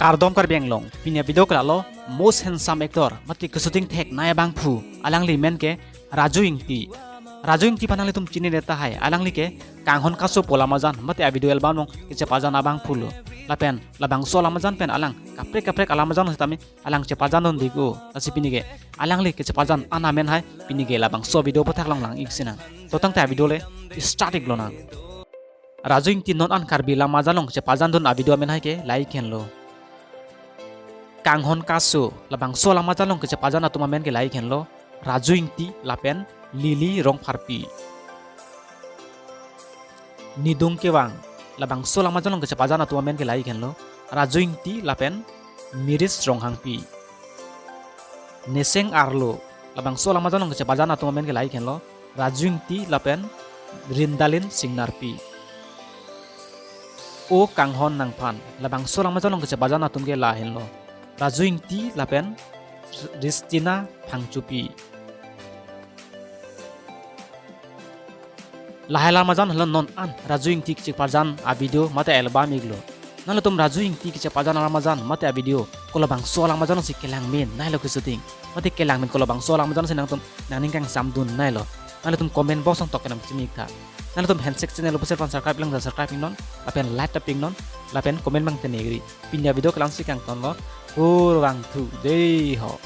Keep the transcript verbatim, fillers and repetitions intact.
Kardom Karbi Anglong, pini avideo ke lalo most handsome actor, mate kesuting thek nai abangphu, alangli amen ke Raju Ingti. Raju Ingti aphan nanglitum chinine tahai, alangli ke Kanghon Kaso pu alam ajan, mate avideo album along kechepajan abangphu lo. Lapen labangso alam ajan pen alang kaprek kaprek alam ajan sitame alang chepajan dun dik o. Lasi pini ke alangli kechepajan an amen hai, pini ke labangso avideo aputhak along lang-ik sinang. To tangte avideo le start-ik lonang. Raju Ingti non an Karbi alam ajan along chepajan dun avideo amen hai ke lahei henlo. Kanghon Kaso, labangso alam ajan along kechepajan atum amen ke lahei henlo, Raju Ingti lapen Lily Rongpharpi. Nidung Kevang, labangso alam ajan along kechepajan atum amen ke lahei henlo, Raju Ingti lapen Miris Ronghangpi. Neseng Arlo, labangso alam ajan along kechepajan atum amen ke lahei henlo, Raju Ingti lapen Rindalin Singnarpi. O Kanghon Nangphan, labangso alam ajan along kechepajan atum ke la henlo, Raju Ingti lapen Ristina Phangchopi. Lahai alam ajan henlo non an Raju Ingti kechepajan avideo mate album iklo. Nanglitum Raju Ingti kechepajan alam ajan mate avideo kolabangso alam ajan si kelang amen nai lo kesuting, mate kelang amen kolabangso alam ajan si nangtum nangning kangsam dun nai lo. Nanglitum comment box along tok kenam chini tha. Nanglitum handshake channel opusel pan subscribe lang subscribe-ik non, lapen like ta pi-ik non, lapen comment abang tenegri. Pini avideo ke la-an si kangton lo, kurvangthu dei ho.